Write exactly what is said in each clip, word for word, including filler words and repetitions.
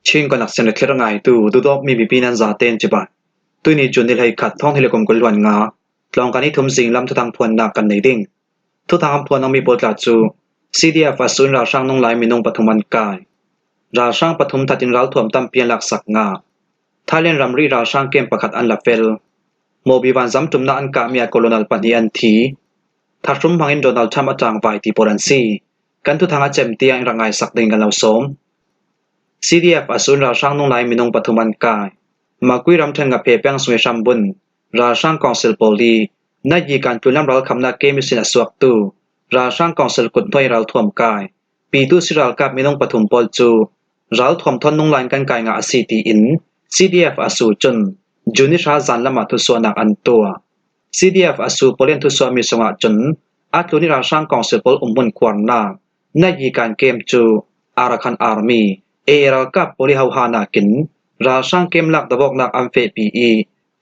Chin Connection le thlir ngaitu, dudawk mi bipi nan zaten cibai. Tuini June ni hleikhat, thawng hnih le kum kul hluan nga, tlawng kan i thum zing lam thuthang phuannak kan nei ding. Thuthang an phuan mi pawl tla cu C D F a sun ralhrang nunglai minung pathum an kai. Ralhrang pathum thatin ralthuam tampi an laksak ngah. Thailand ramri ralhrang kem pakhat an la fel. Mobi vanzam ṭumna an kahmi ah colonel pahnih an thi. Thahrum hmangin Donald Trump a ṭangvai ti pawl an si. Kan thuthang a cem tiang in rak ngaisak ding kan lo sawm. C D F a sun ralhrang nunglai minung pathum an kai. Makui ramṭhen Ngaphe peng sung i hrambun ralhrang kawngsil pawl hi Nayi kan tlunlam ralkhamnak kem ihsin a suaktu ralhrang kawngsil kut hnuai ralthuam kai. Pitu si ralkap minung pathum pawl cu ralthuam thawn nunglai in kan kai ngah a si tiin C D F a su cun June ni hra zan lamah thusuahnak an tuah. C D F a su pawl in thusuahmi sungah cun a tlun i ralhrang kawngsil pawl umhmun khuarnak Nayi kan kem cu Arakan Army, A A ralkap pawl i hohanakin ralhrang kem lak dovawknak an fehpi i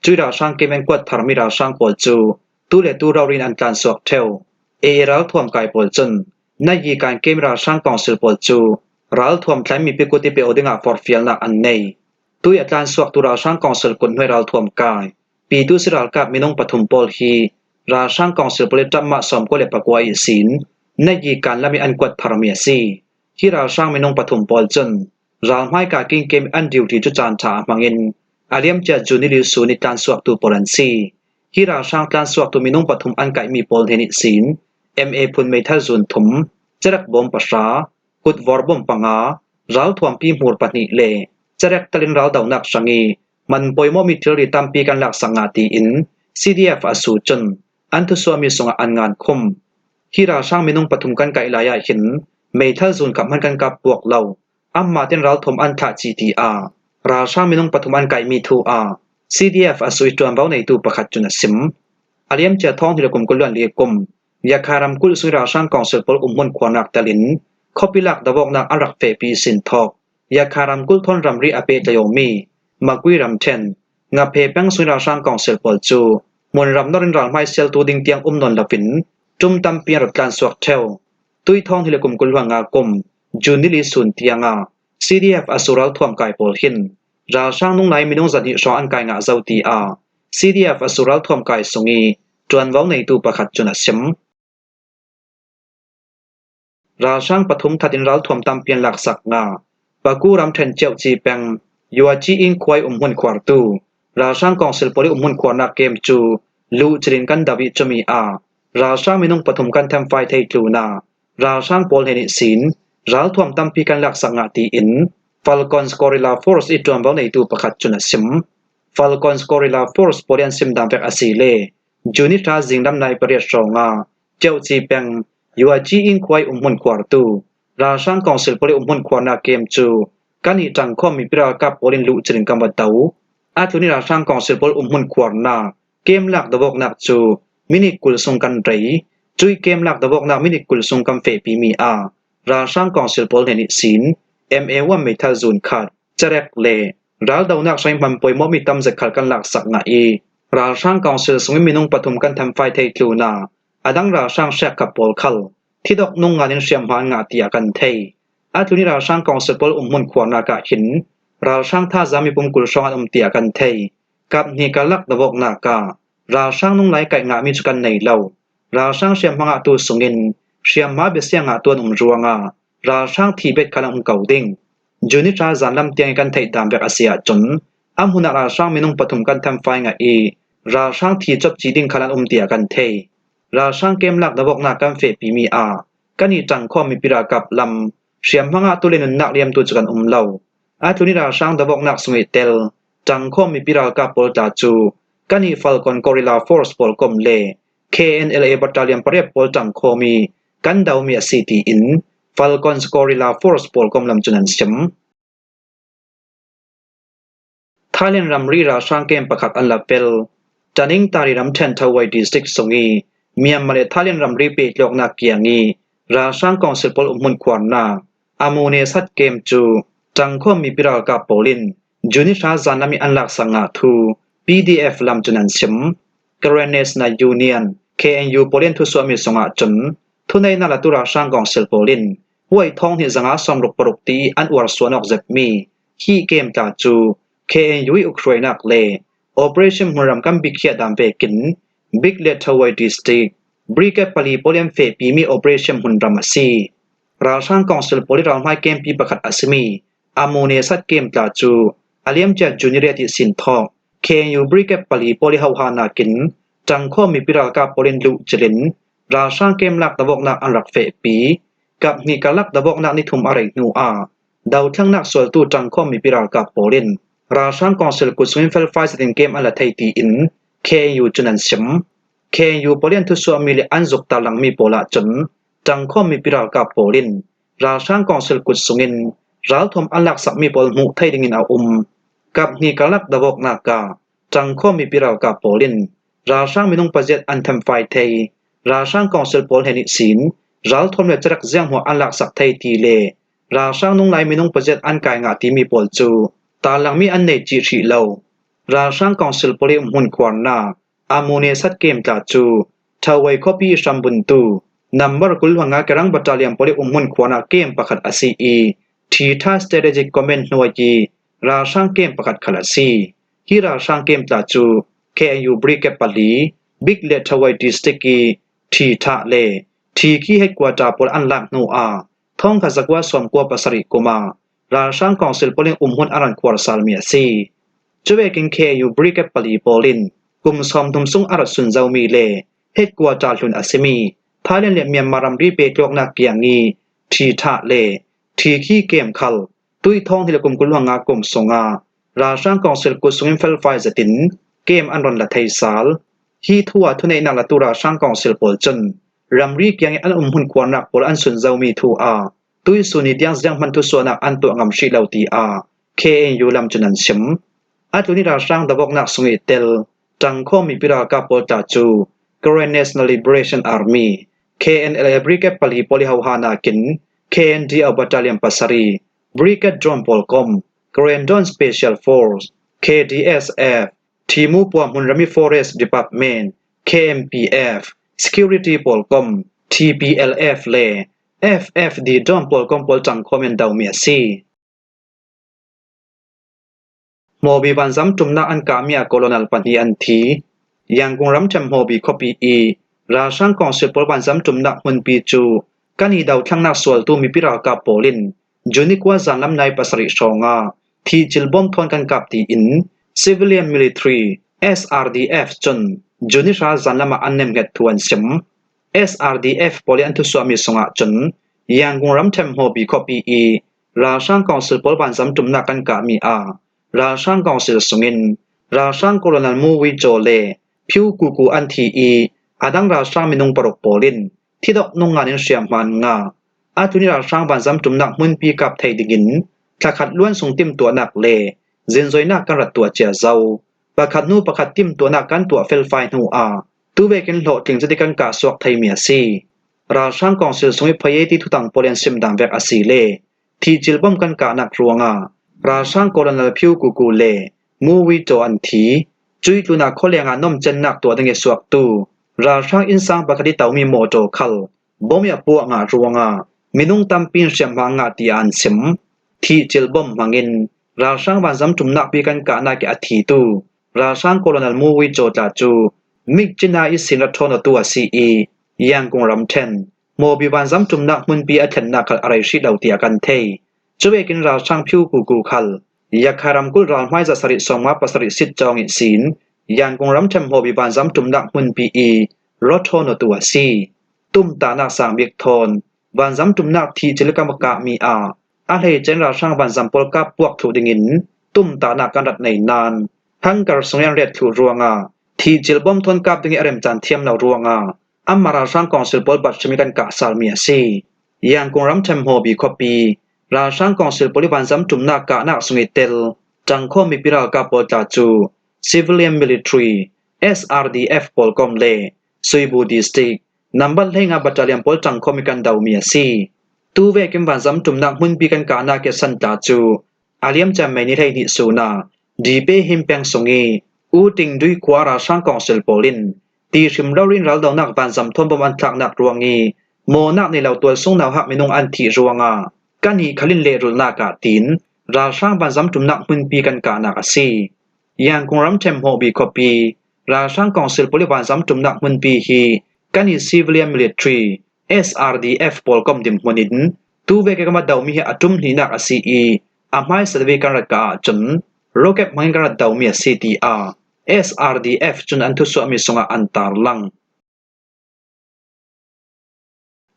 cui ralhrang kem an kuat tharmi ralhrang pawl cu tu le tu rori in an tlansuak ṭheu. A A ralthuam kai pawl cun Nayi kan kem ralhrang kawngsil pawl cu ralthuam tlaimi pikut i pe aw dingah forhfialnak an nei. Tui a tlansuaktu ralhrang kawngsil kut hnuai ralthuam kai. Pitu si ralkap minung pathum pawl hi ralhrang kawngsil pawl i ṭapmah sawmkua le pakua ihsin Nayi kan lam i an kuat tharmi a si. Hi ralhrang minung pathum pawl cun ralhmai ka kingkem an duty cu caan ṭha a hmangin a liamcia June ni li sun i tlansuaktu pawl an si. Hi ralhrang tlansuaktu minung pathum an kaihmi pawl hnen ihsin M A phun meithal zun thum, cerek bawm pahra, kutvor bawm panga, ralthuampi hmur pahnih le cerek talin raldonak hrang i man pawimawhmi thilri tampi kan laksak ngah tiin C D F a su cun an thusuahmi sungah an ngan khum. Hi ralhrang minung pathum kan kaih lai ah hin meithal zun kha hman kan kap puak lo. Anmah ten ralthuam an thlah cih ti ah ralhrang minung pathum an kaihmi thu ah C D F a su i ṭuanvo neitu pakhat cun a sim. A liamcia thawng hnih le kum kul hluan li kum Yakha ramkulh sung i ralhrang kawngsil pawl umhmun khuarnak telin khuapi lak dovawknak an rak fehpi sin thawk. Yakha ramkulh thawn ramri a pehtlai awmi Makui ramṭhen Ngaphe peng sung i ralhrang kawngsil pawl cu hmunram nor in ralhmai sialtu ding tiang um nawn loin ṭum tampi an rak tlansuak ṭheu. Tui thawng hnih le kum kul hluan nga kum June ni li sun tiangah C D F a su ralthuam kai pawl hin ralhrang nunglai minung zahnih hrawng an kai ngah zo tiah C D F a su ralthuam kai sung i ṭuanvo neitu pakhat cun a sim. Ralhrang pathum thatin ralthuam tampi an laksak ngah. Paku ramṭhen Ceuci peng Yuaci in khuai umhmun khuartu ralhrang kawngsil pawl i umhmun khuarnak kem cu luh cilin kan do i cumi ah ralhrang minung pathum kan themfai thei tlunah ralhrang pawl hnen ihsin ralthuam tampi kan laksak ngah tiin Falcons Guerrilla Force i ṭuanvo neitu pakhat cun a sim. Falcons Guerrilla Force pawl i an sim dan vek a si le June ni hra zinglam nai pariat hrawngah Ceuci peng Yuaci in khuai umhmun khuartu ralhrang kawngsil pawl i umhmun khuarnak kem cu kan i ṭangkhawm mipi ralkap pawl in luh cilin kan va do. A tlun i ralhrang kawngsil pawl umhmun khuarnak kem lak dovawknak cu minit kul sung kan rei. Cui kem lak dovawknak minit kul sung kan fehpimi ah ralhrang kawngsil pawl hnen ihsin M A one meithal zun khat, cerek le raldonak hrang i hman pawimawhmi tam zet khal kan laksak ngah i ralhrang kawngsil sungin minung pathum kan themfai thei tlunah a dang ralhrang hriakkap pawl khal thidok nung ngan in hriamhma an ngah tiah kan thei. A tlun i ralhrang kawngsil pawl umhmun khuarnak ah hin ralhrang thazaang mipum kul hrawng an um tiah kan thei. Kap hnih karlak dovawknak ah ralhrang nunglai kaih ngahmi cu kan nei lo. Ralhrang hriamhma ngahtu sungin hriamhma bia sia ngahtu an um ruangah ralhrang thi bet khal an um ko ding. June ni hra zanlam tiang i kan theih dan vek a si ahcun a hmun ah ralhrang minung pathum kan themfai ngah i ralhrang thi cawpci ding khal an um tiah kan thei. Ralhrang kem lak dovawknak kan fehpimi ah kan i ṭangkhawm mipi ralkap lam hriamhma ngahtu le nunnak liamtu cu kan um lo. A tlun i ralhrang dovawknak sung i tel ṭangkhawm mipi ralkap pawl tla cu kan i Falcon Guerrilla Force pawl kom le K N L A Battalion pariat pawl ṭangkhawm i kan domi a si tiin Falcons Guerrilla Force pawl kom lam cun an sim. Thailand ramri ralhrang kem pakhat an la pel. Tanintharyi ramṭhen Thawai district sung i Myanmar le Thailand ramri pehtlawknak kiang i ralhrang kawngsil pawl umhmun khuarnak Amune Sat kem cu ṭangkhawm mipi ralkap pawl in June ni hra zanlam i an laksak ngah thu P D F lam cun an sim. Karen National Union, K N U pawl in thusuahmi sungah cun thuneihnak latu ralhrang kawngsil pawl in huai thawng hnih zanga sawmruk paruk ti i an uar suan awk zetmi Hih kem tla cu K N U ih ukhruainak le operation hmunram kan bikhiah dan vekin Bik le Thawai District Brigade pali pawl in fehpimi operation hmunram a si. Ralhrang Council pawl ih ralhmai kempi pakhat a simi Amune Sat kem tla cu a liamcia June riat ih sin thawk K N U Brigade pali pawl ih hohhahnak in ṭangkhawm mipi ralkap pawl in luhcilh in ralhrang kem lak davawknak an rak fehpi. Kap hnih karlak davawknak ni thum a rei hnu ah dothlangnak sualtu ṭangkhawm mipi ralkap pawl in ralhrang Council kut sungin felfai zetin kem an la thei tiin K N U cun an sim. K N U pawl in an thusuahmi le an zuk tarlangmi pawl ahcun ṭangkhawm mipi ralkap pawl in ralhrang Council kut sungin ralthuam an laksakmi pawl hmuh theih dingin a um. Kap hnih karlak davawknak ah ṭangkhawm mipi ralkap pawl in ralhrang minung paziat an thamfai thei, ralhrang Council pawl hnen ihsin ralthuam le carak zianghmuah an laksak thei ti le ralhrang nunglai minung paziat an kai ngah timi pawl cu tarlangmi an nei cih hrih lo. Ralhrang Council pawl ih umhmun khuarnak Amune Sat kem tla cu Thawai khuapi ih hrambuntu number kul hluanga Kerang Battalion pawl ih umhmun khuarnak kem pakhat a si ih, Thitha Strategic Command hnuai ih ralhrang kem pakhat khal a si. Hi ralhrang kem tla cu K N U Brigade pali, Bik le Thawai District ih Thitha le Thikhi headquarter pawl an lak hnu ah thawngkhat zakua sawmkua pasarih kum ah ralhrang Council pawl in umhmun a ran khuar salmi a si. Cuvekin K N U Brigade pali pawl in kum sawmthum sung a rat sun zomi le headquarter hlun a simi Thailand le Myanmar ramri pehtluaknak kiang ih Thitha le Thikhi kem khal tuih thawng hnih le kum kul hluanga kum sungah ralhrang Council kut sungin felfai zetin kem an ron la thei sal. Hi thu ah thuneihnak latu ralhrang Council pawl cun ramri kiang ih an umhmun khuarnak pawl an sun zomi thu ah tuihsun ih tiang zianghman thusuahnak an tuah ngam hrih lo tiah K N U lam cun an sim. A tlun ih ralhrang davawknak sung ih tel ṭangkhawm mipi ralkap pawl tla cu Karen National Liberation Army, K N L A Brigade pali pawl ih hohhahnak in K N D O Battalion pasarih, Brigade Drone pawl kom, Karen Drone Special Force, K D S F, Thimu puahhmun rami Forest Department, K M P F, Security pawl kom, T P L F le F F D Drone pawl kom pawl ṭangkhawm in domi a si. Hmawbi vanzam ṭumnak an kahmi ah Colonel pahnih an thi. Yangon ramṭhen Hmawbi khuapi ih ralhrang Council pawl vanzam ṭumnak hmunpi cu kan ih dothlangnak sualtu mipi ralkap pawl in June ni kua zanlam nai pasarih hrawngah thihcil bom thawn kan kap tiin Civilian Military, S R D F, cun June ni hra zanlam ah an nemhnget thu an sim. S R D F pawl ih an thusuahmi sungah cun Yangon ramṭhen Hmawbi khuapi ih ralhrang Council pawl vanzam ṭumnak kan kahmi ah ralhrang Council sungin ralhrang Colonel Mu Wei Jaw le Phiu Ku Ku an thi ih a dang ralhrang minung paruk pawl in thidok nung ngan in hriamhma an ngah. A tlun ih ralhrang vanzam ṭumnak hmunpi kap theih dingin thlakhat luan sung timhtuahnak le zinzoinak kan rat tuah cia zo. Pakhat hnu pakhat timhtuahnak kan tuah felfai hnu ah tuvekin hlawhtling zet ih kan kahsuak theimi a si. Ralhrang Council sung ih phayeiti thutang pawl in an sim dan vek a si le thihcil bom kan kahnak ruangah ralhrang Colonel Phiu Ku Ku le Mu Wei Jaw an thi. Cuih tlunah khualeng ah nomcennak tuah ding ih suaktu ralhrang innsang pakhat ih tomi mawṭaw khal bom ih a puah ngah ruangah minung tampi in hriamhma ngah tiah an sim. Thihcil bom hmangin ralhrang vanzam ṭumnak pi kan kahnak ih a thitu ralhrang Colonel Mu Wei Jaw tla cu Myitkyina ihsin ra ṭhawn awtu a si ih Yangon ramṭhen Hmawbi vanzam ṭumnak hmunpi a thlennak khal a rei hrih lo tiah kan thei. Cuvekin ralhrang Phiu Ku Ku khal Yakha ramkulh ralhmai zasarih sawmnga pasarih sit cawng ihsin Yangon ramṭhen Hmawbi vanzam ṭumnak hmunpi ih ra ṭhawn awtu a si. Tumtahnak sang bik thawn vanzam ṭumnak thihcil kan va kahmi ah a hleice in ralhrang vanzam pawl kap puak thluh dingin tumtahnak kan rat nei nain hangar sung ih an ret thluh ruangah thihcil bom thawn kap ding ih a remcan thiam lo ruangah amah ralhrang Council pawl bat hrim ih kan kah salmi a si. Yangon ramṭhen Hmawbi khuapi ralhrang Council pawl ih vanzam ṭumnak kahnak sung ih tel ṭangkhawm mipi ralkap pawl tla cu Civilian Military, S R D F pawl kom le Suibu District number hleinga Battalion pawl ṭangkhawm ih kan domi a si. Tuvekin vanzam ṭumnak hmunpi kan kahnak ih a san tla cu a liamcia May ni hleihnih sun ah Dipe Hin peng sung ih U Ting Dui khua ah ralhrang Council pawl in ti hrim rori in raldonak vanzam thawn bom an thlaknak ruang ih mawhnak nei lo tualsung nauhak minung an thih ruangah kan ih khal in lehrulhnak ah tiin ralhrang vanzam ṭumnak hmunpi kan kahnak a si. Yangon ram ṭhemhawhbi khuapi ralhrang kawngsil pawl ih vanzam ṭumnak hmunpi hi kan ih civilian military, S R D F, pawl kawm dinhmun in tu vek ih kan rat domi hi a ṭum hnihnak a si ih a hmaisa lo ih kan rat kah ahcun rocket hmangin kan rat domi a si, tiah S R D F cun an thusuahmi sungah an tarlang.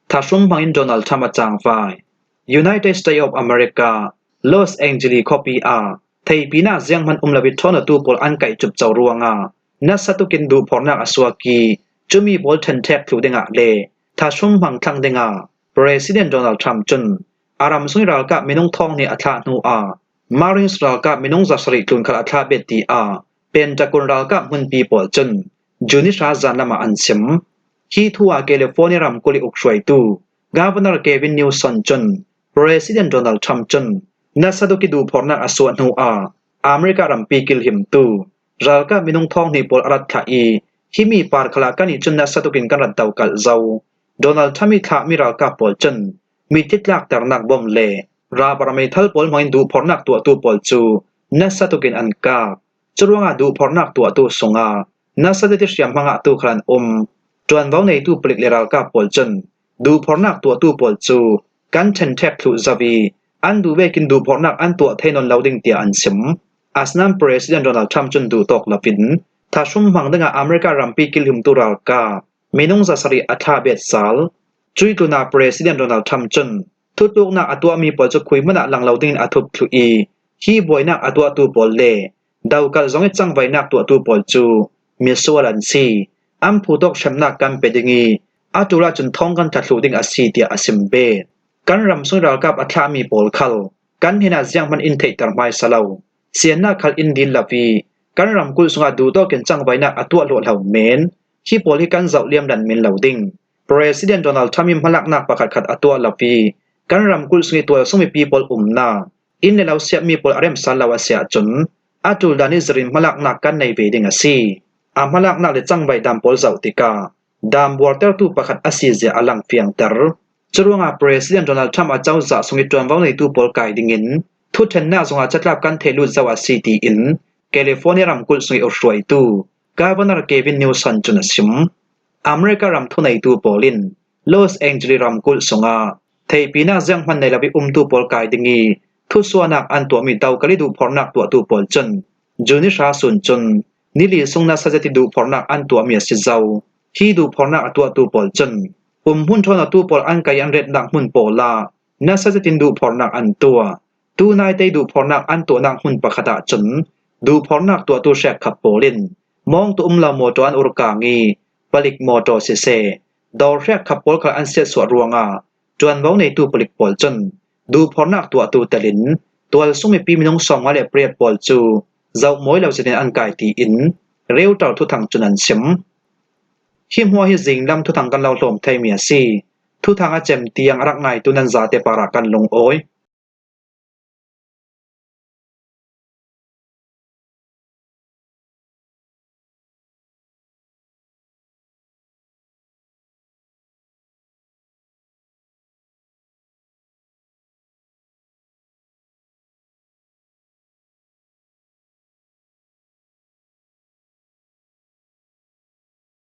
Thahrum hmangin Donald Trump a cangvai. United States of America, Los Angeles khuapi ah theipinak zianghman um lo ih ṭhawnatu pawl an kaih cupco ruangah nasa tukin duhphornak a suak ih cumi pawl ṭhenṭhek thluh dingah le thahrum hmang thlang dingah President Donald Trump cun a ram sung ih ralkap minung thawng hnih a thlah hnuah Marines ralkap minung zasarih tlun khal a thlah bet, tiah Pentagon ralkap hmunpi pawl cun June ni hra zanlam ah an sim. Hi thu ah California ramkulh ih ukhruaitu Governor Gavin Newsom cun President Donald Trump cun nasa tuk ih duhphornak a suah hnuah America rampi kilhimtu ralkap minung thawng hnih pawl a rat thlah ih himi par khalah kannih cun nasa tukin kan rat do kalh zo. Donald Trump ih thlahmi ralkap pawl cun mitthi tlakternak bom le rubber meithal pawl hmangin duhphornak tuahtu pawl cu nasa tukin an kap. Curuangah duhphornak tuahtu sungah nasa tete hriamhma ngahtu khal an um. Ṭuanvo neitu palik le ralkap pawl cun duhphornak tuahtu pawl cu kan ṭhenṭhek thluh zo ih an duh vekin duhphornak an tuah thei nawn lo ding, tiah an sim. Asinain President Donald Trump cun duhtawk loin thahrum hmang dingah America rampi kilhimtu ralkap minung zasarih a thlah bet sal. Cuih tlunah President Donald Trump cun thutluknak a tuahmi pawl cu khui hmanh ah lang lo dingin a thup thluh ih hi buainak a tuahtu pawl le dokalh zong ih cangvainak tuahtu pawl cu misual an si. An phu tawk hremnak kan pe ding ih a ṭul ahcun thawng kan thlah thluh ding a si, tiah a sim bet. Kan ram sung ih ralkap a thlahmi pawl khal kan hnenah zianghman in theihter hmaisa lo. Siannak khal in dil lo ih kan ramkulh sungah duhtawkin cangvainak a tuah hluahhlo men. Hi pawl hi kan zoh liamdan men lo ding. President Donald Trump ih hmalaknak pakhatkhat a tuah lo ih kan ramkulh sung ih tualsung mipi pawl umnak inn le lo siatmi pawl a remsal lo a si ahcun a ṭuldan ih zirin hmalaknak kan nei ve ding a si. A hmalaknak le cangvai dam pawl zoh tikah dam buartertu pakhat a sizia a langfiangter. Curuangah President Donald Trump a cozah sung ih ṭuanvo neitu pawl kai dingin thuṭhennak zongah catlap kan theh lut zo a si, tiin California ramkulh sung ih ukhruaitu Governor Gavin Newsom cun a sim. America ram thuneitu pawl in Los Angeles ramkulh sungah theipinak zianghman nei lo ih umtu pawl kai ding ih thusuahnak an tuahmi dokalh ih duhphornak tuahtu pawl cun June ni hra sun cun nili sung nasa zet ih duhphornak an tuahmi a si zo. Hi duhphornak a tuahtu pawl cun umhmun ṭhawnatu pawl an kai an retnak hmun pawl ah nasa zet in duhphornak an tuah. Tu naite ih duhphornak an tuahnak hmun pakhat ahcun duhphornak tuahtu hrekkhat pawl in mawngtu um lo mawṭaw an urkang ih palik mawṭaw siseh, dawr hrekkhat pawl khal an siatsuah ruangah ṭuanvo neitu palik pawl cun duhphornak tuahtu telin tualsung mipi minung sawmnga le pariat pawl cu zoh mawi lo zetin an kai, tiin Reuters thuthang cun an sim. Hi hmuah hi zinglam thuthang kan lo hlawm theimi a si. Thuthang a cem tiang a rak ngaitu nan zate parah kan lungawi.